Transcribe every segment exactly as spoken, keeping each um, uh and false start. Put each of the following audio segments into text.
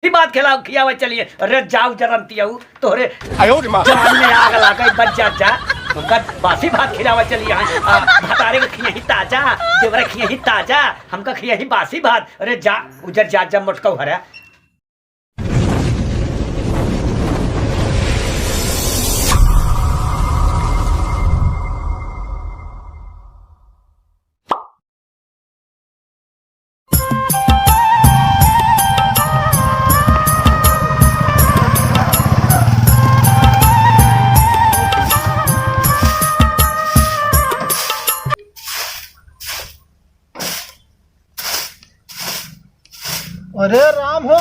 बात खिला, खियावे चलिए। अरे जाऊ जरंती आऊ, तोहरे आयो रे माँ। जवानी में आग लागे, बच जा, जा। हमका बासी भात खिलावे चलिए, हाँ। आ, भतारे के खियाही ताजा, देवरे खियाही ताजा, हमका खियाही बासी भात। अरे जा, उजर जा, जा मोटकऊ हरा। अरे राम हो,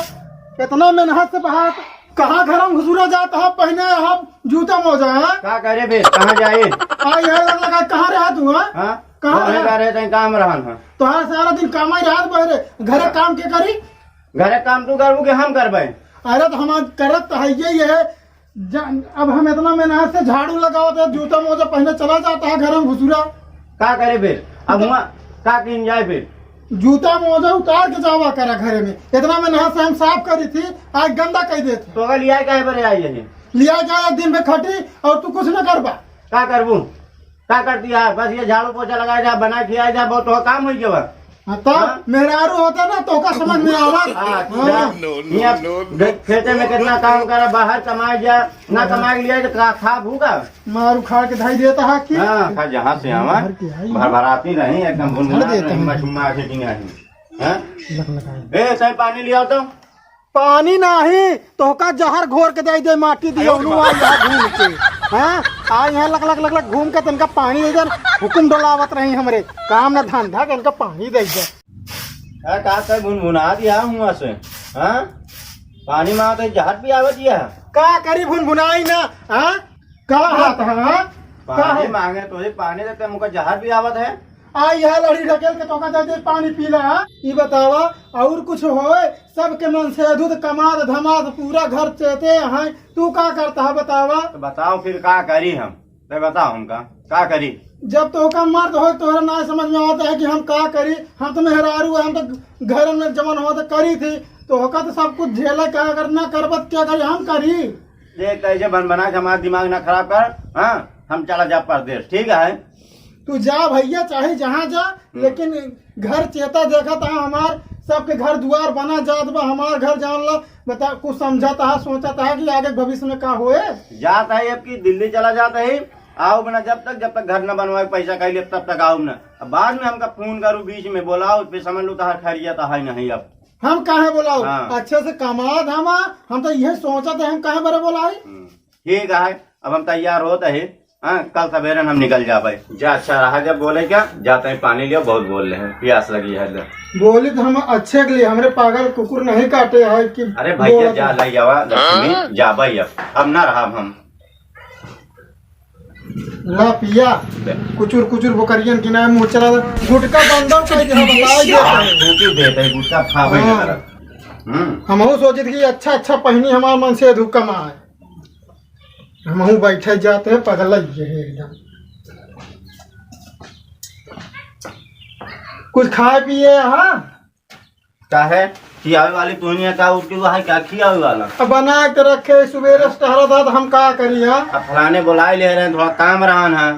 इतना मेहनत से बाहर, कहाँ घर में घुसुरा जात है, पहने हम जूता मोजा है? का करे बे, कहाँ जाए? आ, यह लग लगा, कहाँ रहा तू, हाँ? हाँ? कहाँ वहीं रहा? का रहे, तहीं काम रहन है। तो हाँ, सारा दिन काम ही रहत बहरे, घरे काम के करी? घरे काम तू करबू कि हम करबे? अरे तो हम आज करत तो है यही है, जा-, अब हम इतना मेहनत से झाड़ू लगावत है, जूता मोजा पहने चला जाता है घर में घुसुरा। का करे फिर? अब हुआ का कीन जाए फिर? जूता मोजा उतार के जावा करा घरे में। इतना मेहनत से हम साफ करी थी, आज गंदा कह देते। तो अगर लिया काहे बरे आई है? लिया जाए दिन में खटी और तू कुछ न करबा। का करबू? का करती है? बस ये झाड़ू पोछा लगाए जा, बनाए खियाए जा, बहुत तो काम हो गया। हाँ, तो हाँ? मेहरारू होता ना, तो का समझ में आवा। अच्छा। हाँ। यहाँ खे-, खेते में कितना काम करा, बाहर कमाए जा, ना कमाए लिया तो का खा भूखा? मार उखाड़ के धाई देता है कि? हाँ, खा जहाँ से आवा, घर के आई। भरभराती नहीं, एकदम भुनभुना देता नहीं, है। मछुमा से टिंगा है। हाँ? लक लक है। ए, सही पानी लिया तो। पानी नाही, तोहका जहर घोर के दे दे, माटी दियो, बहुत नु बात। आ यहाँ घूम के। हाँ? आ यहाँ लक, लक, लक, लक घूम के तनका पानी दे दे, हुकुम डोलावत रही हमरे। काम ना धंधा के इनका पानी दे दे। अरे का कर भुनभुना दिया हुआ से, हाँ? पानी मांगत है, जहर पियावत दिया। का करी भुनभुनाई ना, हाँ? का हाथ, हाँ? का पानी है? मांगे तो ही पानी देते, हमका जहर पियावत है। आ यह लड़ी ढकेल के तोका दे दे पानी पीला, हाँ? ई बतावा, और कुछ होए? सबके मन से अधुत कमाद धमाद पूरा घर चेते हैं, तू का करता है बतावा? तो बताओ फिर का करी हम? तो बताओ हमका, का करी? जब तोहका मर्द हो, तोहरा ना समझ में आवत है कि हम का करी। हम तो मेहरारू है, हम तो घर में जवन हो तो करी थी, तोहका तो सब कुछ झेले का, अगर ना करबत क्या करी, हम करी। देख कैसे बन बना के हमारा दिमाग ना खराब कर, हाँ, हम चला जा परदेश, ठीक है? तू जा भैया, चाहे जहाँ जा, हम्म। लेकिन घर चेता देखत है हमार, सबके घर दुआर बना जात बा, हमार घर जान ला, बता, कुछ समझत है, सोचत है कि आगे भविष्य में का होए? जात है अब की दिल्ली चला जात है, आओ बना जब तक, जब तक घर न बनवाए, पैसा कह ले तब तक आओ ना। अब बाद में हमका फोन करू, बीच में बोलाओ, फिर समझ लो तहार खैरियत है नहीं अब। हम काहे बोलाओ? हाँ। अच्छे से कमा धामा, हम तो यह सोचत है, हम काहे बरे बोलाई? हम्म, ठीक है, अब हम तैयार होत है। हाँ, कल सवेरे हम निकल जाबे। जा, अच्छा रहा जब बोले क्या, जाते हैं पानी लियो, बहुत बोल ले हैं, प्यास लगी है ले। बोली तो हम अच्छे के लिए, हमरे पागल कुकुर नहीं काटे है कि अरे भैया, बोलत जा है। ले जावा, लक्ष्मी, जाबे अब, अब ना रहा हम। ला पिया, ले। कुचुर कुचुर बोकरियन की ना मुँह चला, गुटका बंदर का इतना बताओ ये। आप फूकी देते हैं, गुटका खाबे ना हाँ। करत। हम्म। हमहू सोचित कि अच्छा अच्छा पहनी हमार मन से धुक्का मार। हमहू बैठे जाते हैं, पगला ये है एकदम। कुछ खाए पिए यहाँ? काहे? खियावे वाली तू नहीं है, का उठ के वो है, क्या खियावे वाला? अब बना के रखे, सुबेरे से टहरा था, तो हम का करी, हाँ? अब फलाने बुलाए ले रहे हैं, थोड़ा काम रहन है।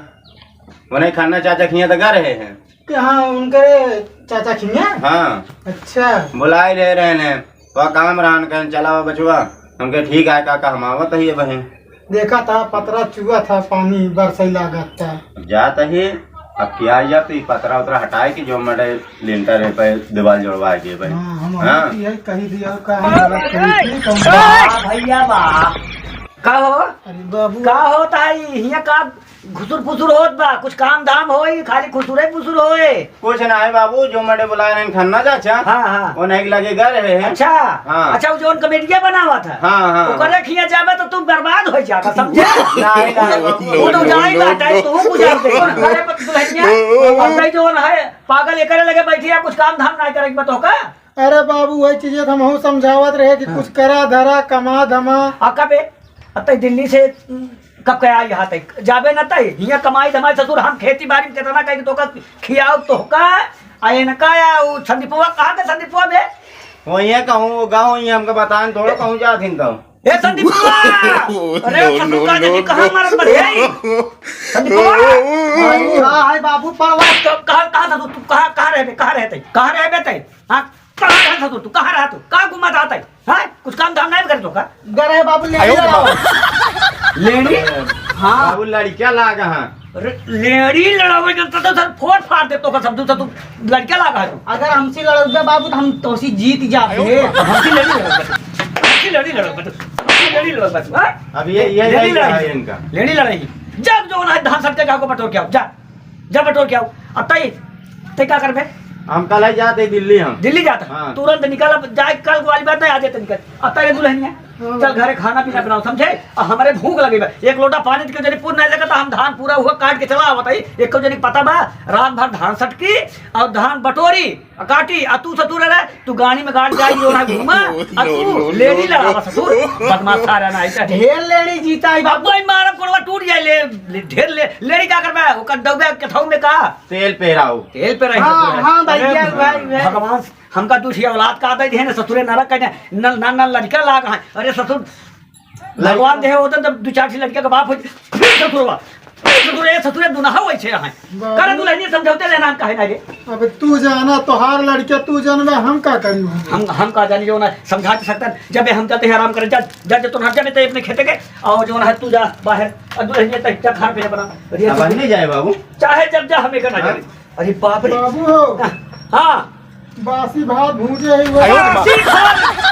वो नहीं खन्ना चाचा खिया तो गा रहे हैं। कहाँ उनके चाचा खिया? हाँ। अच्छा। बुलाए ले रहे हैं, थोड़ा काम रहन, कहन चला बचवा। हमके ठीक है काका, हम आवत ही बहिन। देखा था पतरा चुआ था, पानी बरसई लागत था। जात ही, अब क्या जा तो ये पतरा उतरा हटाए कि जो मटे लिंटर है पे दीवार जोड़वा के भाई। हाँ, हम हाँ। यही कही दिया, का हम गलत कही थी, तो हम वाह भैया वाह। का हो? अरे बाबू। का होता है? हियाँ का घुसुर फुसुर होत बा? कुछ काम धाम होई, खाली खुसुरे फुसुर होए? कुछ ना है बाबू, जो मटे बुलाए रहे खन्ना चाचा। हाँ, हाँ। वो नहीं लगे घर है। अच्छा। हाँ। अच्छा, वो जौन कमेडिया बनावा था। हाँ, हाँ। ओकरे खिया जाबे तो तू बर्बाद हो जाबे, समझे? नहीं, नहीं बाबू। वो तो जाए ना, टाइम तो गुजार दे। करे पर दुल्हनिया, अब नहीं जौन है, पागल एकरे लगे बैठी है, कुछ काम धाम ना करे, बताओ का? अरे बाबू, वही चीजें तो हमहू समझावत रहे कि हाँ। कुछ करा धरा, कमा धमा। आ कबे? अब तक दिल्ली से, उम, कब के आई यहाँ तक? जाबे न तय। हियाँ कमाई धमाई ससुर, हम खेती बाड़ी में कितना कहीं तो का खियाओ तो का, आ इनका या वो संदीपुआ, कहाँ के संदीपुआ बे? वहीं कहूँ, वो गाँव ही हमका बताएं, थोड़ा कहूँ जात हिन तो। ए, संदीपवा! अरे, no, ससुर का no, जल्दी कहाँ no। मारत बा रे? संदीपवा! अरे, हाँ, हाय बाबू, पड़वा। क-, कहाँ, कहाँ ससुर, तू कहाँ, कहाँ रहबे, कहाँ रहते? कहाँ रहबे ते? हाँ, कहाँ रहे ससुर, तू कहाँ रहा तू? कहाँ घूमत आता है? हाँ, कुछ काम धाम नहीं करे तो का? गए रहे बाबू, लेड़ी आयो लड़ावा। लेड़ी? हाँ। बाबू, लड़किया लाग हाँ। अरे, लेड़ी लड़ावे के तो, तो सर फोड़ फाड़ दे तो का, सब तू, तो तू लड़का लागा है तू। अगर हमसे लड़बे बाबू, तो हम तोसी जीत जाबे। हमसे लेड़ी लड़बे तू। हमसे लेड़ी लड़बे तू। हमसे लेड़ी लड़बे तू, हाँ? अब ये, ये लेड़ी लड़ाई है इनका। लेड़ी लड़ाई। जा, जो ना धान सटके का को बटोर के आओ, जा। जा बटोर के आओ। अब तई, तई का करबे? हम कल ही जाते दिल्ली हम। दिल्ली जाता? हाँ। तुरंत निकल, अब जाए कल वाली बात नहीं, आज तो निकल। अब तई दुल्हनिया, हाँ। चल घरे खाना पीना बनाओ, समझे? अब हमरे भूख लगी बा। एक लोटा पानी के जनी पूर नहीं सकता, हम धान पूरा हुआ काट के चला आवत हई। एक को जनी पता बा, रात भर धान सटकी और धान बटोरी, आ काटी, आ तू ससुर रहे, तू गाड़ी में गाड़ जाई, जो ना घूमा, आ तू no, no, लेडी no, लड़ावा no। ससुर, बदमाश सारा ना आई। ढेर लेडी जीता है अब बाबू। कोई मारब कोड़वा टूट जाए, ले, ले, ढेर ले, लेडी का करबा? ओकर दौबे के थाऊ में का? तेल पेराऊ। तेल पेराई हाँ, ससुर। हाँ, भाई, अरे, यार, भाई, भाई। भगवान, हमका दूसरी औलाद का दे दिहे ना, ससुरे नरक का न, न, न, न लड़का लाग है। अरे ससुर, भगवान देहे होते तब दो चार ठे लड़के के बाप होते। फिर ससुरवा, फिर ससुर, ए ससुर, दुनहा वैसे रहे। बाबू। करे दुल्हनिया समझौते लेना हम काहे ना रे? अब तू जाना, तोहार लड़के तू जानबे, हम का करी हम? हम, हम का जानी जो ना समझा सकता। जब हम जाते हैं आराम करे, जा, जा, जा, तू ना जाने ते अपने खेते के, और जो ना है तू जा बाहर, और दुल्हनिया तक जा खाना पीना बना। अरे अब नहीं जाए बाबू। चाहे जब जा हमें का ना हाँ? जाने। अरे बाप रे। बाबू हो। हाँ। बासी भात भूजे ही हुआ। आयो रे बाप। बासी भात?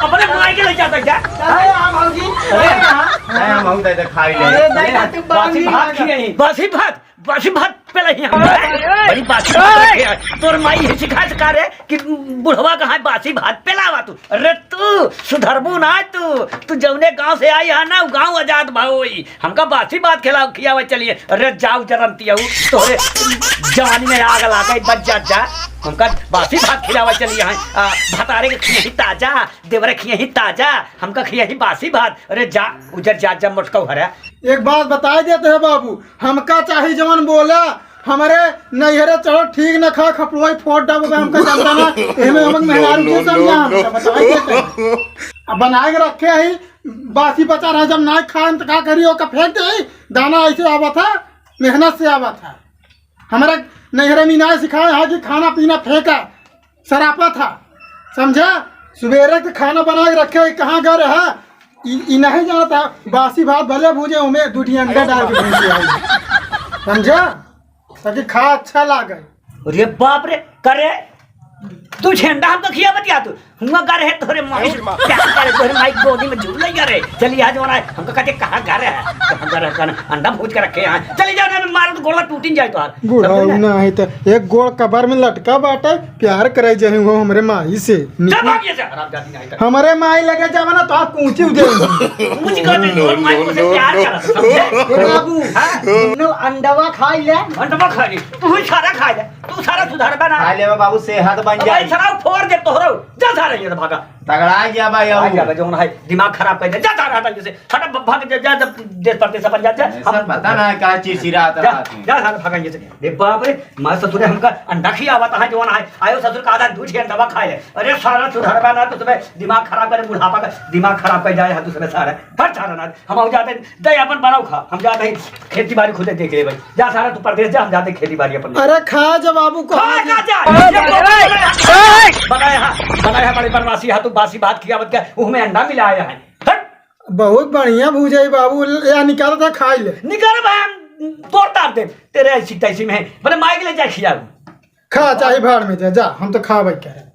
अपने माई के ले जाता क्या? अरे हाँ भौजी। अरे हाँ। हाँ, हम दे दे खाई ले। अरे दादा, तू बासी बांगी भात लगा। खियाई। बासी भात, बासी भात पे नहीं हम। बड़ी बासी भात रखे हैं। तोर माई है सिखा सिखा रे कि बुढ़वा कहाँ है बासी भात पे लावा तू। अरे तू सुधरबू ना तू। तू जौने गांव से आई है ना, वो गांव आजाद भाव होई। हमका बासी भात खिलाओ, खियावे चलिए। अरे जाओ जरमती आऊ, तोहरे जवानी में आग लागे, बच जात जा। हमका बासी भात खिलावे चलिए हैं। आ, भतारे के खियाही ताजा, देवरे खियाही ताजा, हमका खियाही बासी भात। अरे जा, उजर जात जा मोटकऊ हरा। एक बात बताई देते हैं बाबू, हमका चाही जवन बोला, हमरे नैहरे चढ़ो ठीक न खा, खपड़ुआई फोड़ डाबो, हमका जानता ना, एमे हमक मेहरारू के समझा, हमका बताई देते हैं। अब बनाए के रखे ही, बासी बचा रहा, जब ना खाएम त का करी, ओका फेंक दे। दाना ऐसे आवत है, मेहनत से आवत है। हमरा नैहरे में ना सिखाए है कि खाना पीना फेंका, सरापा था, समझा? सुबेरे के खाना बना के रखे, कहाँ गए रहा? ई, ई नहीं जानता, बासी भात भले भूजे, उमे दू ठी अंडा डाल के भूज के आई, समझा? ताकि खा अच्छा लागे। अरे बाप रे, करे तू झेंडा हमको खिया बतिया तू। हुआ घर है तोरे माई, आयो रे माँ। क्या करे तोरे माई गोदी में झूल नहीं करे। चलिए आज वाला हमको कहते कहाँ घर है? कहाँ घर है? कहाँ अंडा भूज के रखे हैं। चली जाओ ना, मैं मारो तो गोला टूटिन जाए तो। बुढ़ऊ ना है तो एक गोड़ कबर में लटका बाटे, प्यार करे जही हो हमरे माई से। जा भाग ये से, हरामजादी नहीं कर। हमरे माई लगे जावा ना तो आप कूची उधे। कूची कर दे, तोर माई को से प्यार कर, समझे? ए बाबू, हाँ? दोनों अंडवा खाई ले। अंडवा खा ले, तू ही सारा खा ले। तू सारा सुधरबा ना। खा लेबे बाबू, सेहत बन अब जाई। ऐसा ना फोड़ दे तोहरो। जा सारा ये भागा। तगड़ा गया भाई, आ अब। गया बा, जौन है, दिमाग खराब कर दे। जा सारा हटा जैसे। हटा भ-, भाग जा, जा, जा, देश परदेश अपन जा, जा। ऐसा हम पता ना का चिड़चिड़ात जा, रहत है। जा सारा भागा ये से। रे बाप रे, माँ ससुर हमका अंडा खियावत है, जौन है। आयो ससुर का आधा दूध ही अंडा खा ले। अरे सारा सुधरबा ना, तू समय दिमाग खराब करे, बुढ़ापा का दिमाग खराब कर जाए, तू समय सारा। हट सारा ना। हम आऊ जाते हैं, दे अपन बनाओ खा, हम जाते हैं खेती बाड़ी खुदे देख ले भाई। जा सारा तू परदेश जा, हम जाते हैं खेती बाड़ी अपन। अरे खा जा बाबू, खा खा जा। जा। ये तो बनाया है, बनाया है बड़ी बनवासी है, तू बासी भात खियावत क्या, उहमें अंडा मिलाया है। हट। बहुत बढ़िया भूजाई बाबू, या निकाल दे खाई ले। निकाल भाई, हम तोड़ तार दे तेरे ऐसी तैसी में। बोले माई के ले जा खियाऊ। खा, चाहे भाड़ में जा, जा, हम तो खाबे करे।